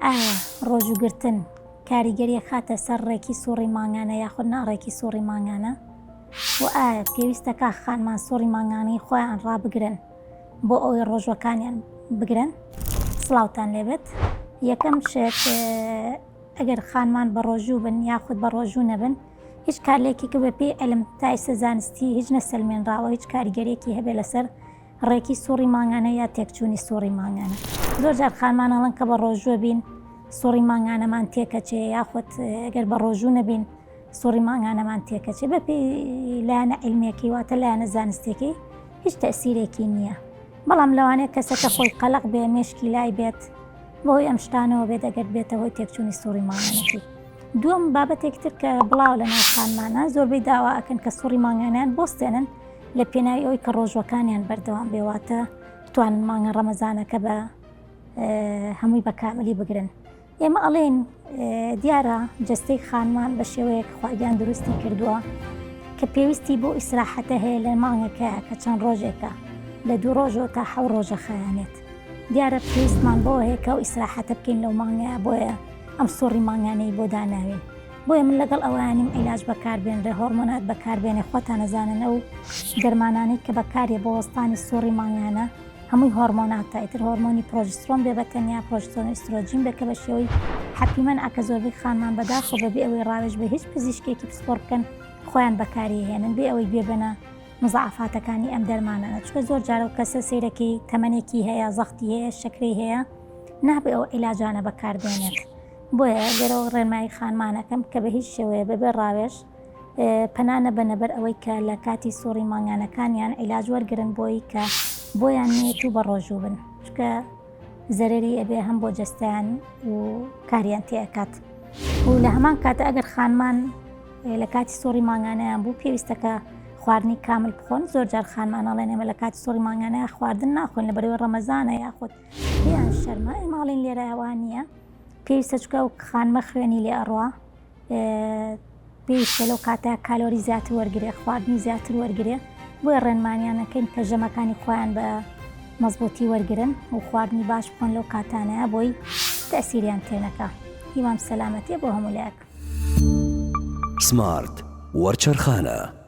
ئایا ڕۆژووگرتن کاریگەری ئەخاتە سەر ڕێکی سوڕی مانگانە یاخود ناڕێکی سوڕی مانگانە؟ وە ئایا پێویستە کا خانمان سوڕی مانگانەی خۆیان ڕابگرن بۆ ئەوەی ڕۆژوەکانیان بگرن؟ سڵاوتان لێبێت. یەکەم شت ئەگەر خانمان بە ڕۆژوو بن یاخود بە ڕۆژوو نەبن هیچ کارلێکێک بە پێی علم تا ئێستا زانستی هیچ نەسەلمێنراوە هیچ کاریگەریەکی هەبێ لەسەر ڕێکی سوڕی مانگانە یا تێکچوونی سوڕی مانگانە. زۆر جار خانمان ئەڵێن کە بە ڕۆژووە بین سوڕی مانگانەمان تێکەچێ یاخود گەر بە ڕۆژوو نەبین سوڕی مانگانەمان تێکەچێ بە پێی لایەنە عیلمیەکەی واتە لایەنە زانستیەکەی هیچ تەسیرێکی نییە بەڵام لەوانەیە کەسەکە خۆی قەلق بێ مێشکی لای بێت بەهۆی ئەم شتانەوە بێت ئەگەر بێتە هۆی تێکچوونی سوڕی مانگانەکەی دووەم بابەتێک تر کە بڵاو لە ناو خانمانە زۆربەی داوا ئەکەن کە سوڕی مانگانیان بۆستێنن لە پێناوی ئەوەی کە ڕۆژوەکانیان بەردەوام بێ واتە بتوانن مانگە ڕەمەزانەکە بە هەمووی بە کاملی بگرن ئێمە ئەڵێن دیارە جستەی خانمان بە شێوەیەک خواگیان دروستی کردووە کە پێویستی بۆ ئیسراحەتە هەیە لە مانگەکە کە چەند ڕۆژێکە لە دوو ڕۆژەوە تا حەو ڕۆژە خایەنێت دیارە پێویستمان بۆ هەیە کە ئەو ئیسراحەتە بکەین لەو مانگەیە بۆیە ئەم سوڕی مانگانەی بۆ داناوین بۆیە من لەگەڵ ئەوەیانیم عیلاج بەکاربێنرێ هۆرمۆنات بەکاربێنێ خۆتان ئەزانن ئەو دەرمانانەی کە بەکاریە بۆ وەستانی سوڕی مانگانە هەمووی هۆرمۆناتە ئیتر هۆرمۆنی پرۆژسترۆن بێ بە تەنیا پرۆژسترۆن و ئیسترۆجین بێ کە بە شێوەی حەپی مەنع کە زۆربەی خانمان بەداخەوە بەبێ ئەوەی ڕاوێژ بە هیچ پزیشکێکی پسپۆڕ بکەن خۆیان بەکاری هێنن بێ ئەوەی گوێ بەنە مزاعەفاتەکانی ئەم دەرمانانە چونکە زۆر جار ئەو کەسە سەیرەکەی تەمەنێکی هەیە زەختی هەیە شەکرەی هەیە نابێ ئەو عیلاجانە بەکاربێنێت بۆیە لێرەوە ڕێنمایی خانمانەکەم کە بە هیچ شێوەیە بەبێ ڕاوێژ پەنا نەبەنە بەر ئەوەی کە لە کاتی سوڕی مانگانەکانیان عیلاج وەرگرن بۆی کە بۆیان نێت و بە ڕۆژوو بن چونکە زەرەری ئەبێ هەم بۆ جەستەیان و کاریان تێئەکات و لە هەمان کاتە ئەگەر خانمان لە کاتی سوڕی مانگانەیان بوو پێویستەکە خواردنی کامل بخۆن زۆر جار خانمان ئەڵێن ئێمە لە کاتی سوڕی مانگانەیە خواردن ناخۆین لە بەرەوەی ڕەمەزانە یاخود پێیان شەرمە ئێمە ئەڵێین لێرە وا نییە پێویستە چونکە ئەو خانمە خوێنی لێ ئەڕوا پێویستە لەو کاتە کالۆری زیاتر وەرگێ خواردنی زیاتر وەرگێ بۆیە ڕێنمانیانەکەین کە ژەمەکانی خۆیان بە مەزبوتی وەرگن و خواردنی باش بخۆن لەو کاتانەیە بۆی تەسیریان تێنەکە هیوام سەلامەتیە بۆ هەموو لایەک. سمارت وەرچەرخانە.